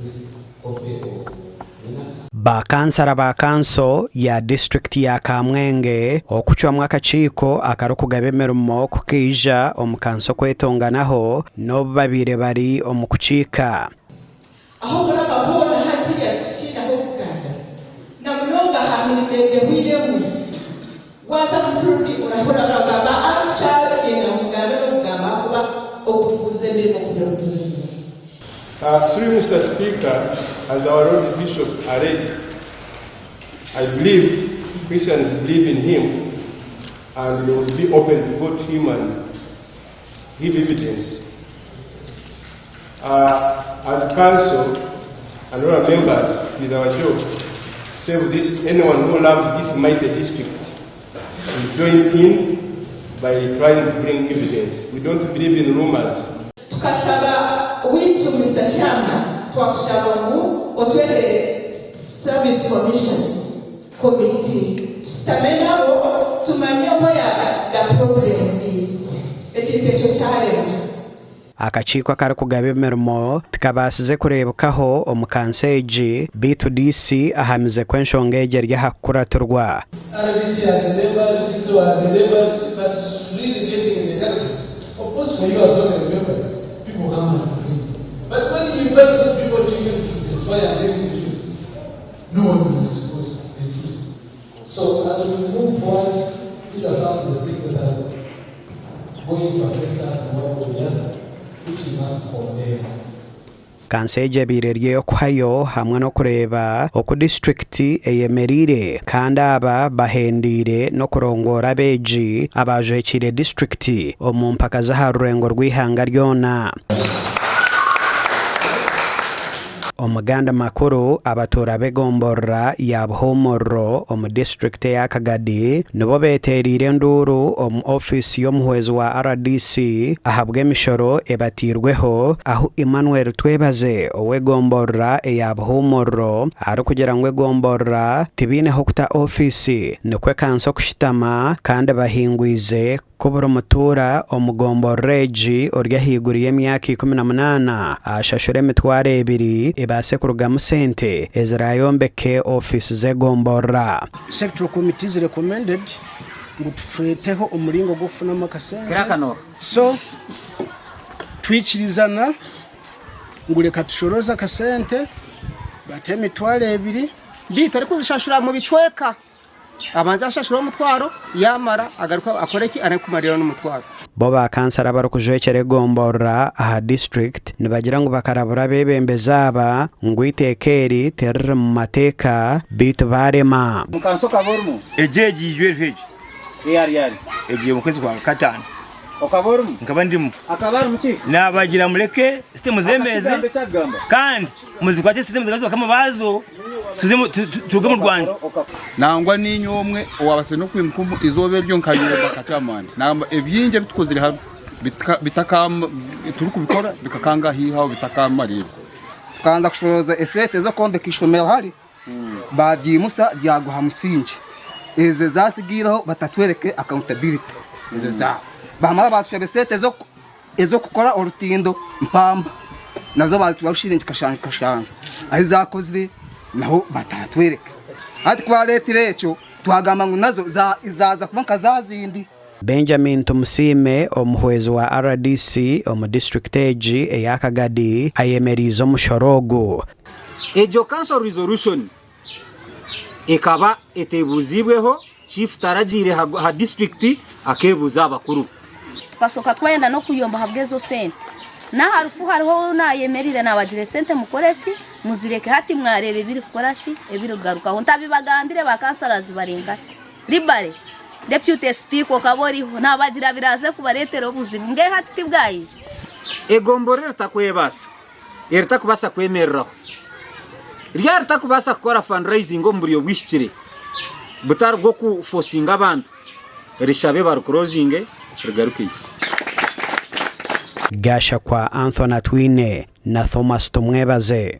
brief copy of minutes. Ba kansara ba kanso ya disiturikiti ya Kamwenge okucwamu akakiiko akarikugaba emirimo kukaija omu kanso kwetonganaho n'obu babaire bari omu kukiika. Ahu okuraba hoona hatiiya tikukiineho okugambira, na munonga aha mirimo egyo ehweire emwe. Waaza Burundi orahurira barikugamba arikukyayenda ngu mugambe n'okugamba ahakuba okufuuza emirimo kugira obuzibu. Through you Mister Speaker, as our Lord Bishop alleged, I believe Christians believe in him and they will be open to go to him and give evidence. As council and all our members, it is our job to save this, anyone who loves this mighty district will join in by trying to bring evidence. We don't believe in rumors. Tukashaba oweitu Mister Chairman twakushaba ngu otwetere Service Commission Committee tushutame nabo tumanye where the problem is. Ekintu ekyo kyarema. Akakiiko akarikugaba emirimo tikabaasize kureebekaho omu kanso egi beitu DC ahamize ku enshonga egi eri aha kukuratirwa. Rdc has remembered, DC has remembered, but really getting the targets. Of course for you as ordinary members, people come and complain. But when you invite those people to you to testify and tell you the truth, no one will disclose the truth. So as we move forward, these are some of the things that are going to affect us in one way or the other, which we must condemn. Kanso egi ebaire eri ey'okuhayo hamwe n'okureeba oku disiturikiti eyemereire kandi aba bahendeire n'okurongoora abeegi abaajwekiire disiturikiti omu mpaka z'aha rurengo rw'eihanga ryona. Omu gandi makuru, abatuura b'egomborora ya Buhumuriro omu disiturikiti eya Kagadi nibo beteereire enduuru omu ofiisi y'omuhwezi wa rdc ahabw'emishoro ebatairweho ahu Emmanuel Twebaze ow'egomborora eya Buhumuriro arikugira ngu egomborora tibaine h'okuta ofiisi nikwo ekanso kushutama kandi bahingwize Ku buri mutuura omu gomborora egi ori ahaiguru y'emyaka 18 ashashure emitwaro ebiri ebaase kurugamu sente eziraayombeke ofiisi z'egomborora. Sectoral committees recommended ngu tureeteho omuringo gw'okufunamu akasente so twikirizana ngu reka tushorooze akasente batuhe emitwaro ebiri. Beitu arikuzishashura mu bicweka. Abanze ashashure omutwaro, yaamara agaruke akore ki? Arikumariraho n'omutwaro. Bo ba kansara abarikujwekyera egomborora aha disiturikiti nibagira ngu bakarabura abeebembezi aba ngu eiteeka eri tiriri mu mateeka beitu baarema. Mukansi okaba orimu? Egyo egyo ijwe eriho egyo. Eya ryari? Egyo omu kwezi kwa kataano. Okaba orimu? Nkaba ndimu. Akaba arimu chief? Naabagira mureke sisitemu zemeeze Akakigamba eki akugamba? kandi muzikwate sisitemu zigaruze bakama baazo tuze mu- tu- tu- turuge mu Rwanda. Nangwa niinye omwe owaabaasize n'okwimuka omu izooba eryo nkayomba kachamani. Nagamba ebingi ebi tukozire hanu bitaka bitaka turikubikora bikakanga haihi aho bitakamariirwa. Tukabanza kushorooza esente z'okwombeka eishomero hari Baabyimutsya byagwa aha musingye. Ezo ezaatsigaireho batatworeke accountability ezo zaabo. Baamara baatushaba esente ez'okukora orutindo mpamba nazo baazitwara shiringi kashanju kashanju. Ahi zaakozire naho bataatworeka. Hati ku baareetire ekyo twagamba ngu nazo zaaza kuba nka zaazindi. Benjamin Tumusiime omuhwezi wa rdc omu disiturikiti egi eya Kagadi ayemeriize omushoro ogu. Egyo council resolution ekaba etebuuzibweho, chief taragiire ha district akebuuza aha bakuru. Tukasooka twayenda n'okuyomba ahabw'ezo sente. N'aha rufu hariho ou naayemereire naabagira esente mukore ki? Muzireke hati mwareeba ebirikukora ki? Ebirikugarukaho. Ntabibagambire ba councillors bari nkahi? Ribare, Deputy Speaker okaba oriho, naabagira biraaze kubareetera obuzibu. Mbwenu hati tibwaija? Egomborora eritakwebaasa, eritakubaasa kwemereraho, ryaba ritakubaasa kukora fundraising omu buryo buhikire butari bw'okufosinga abantu, rishabe barikurozinge rigarukeyo. Gashakwa Anthony Atwine na Thomas Tumwebaze.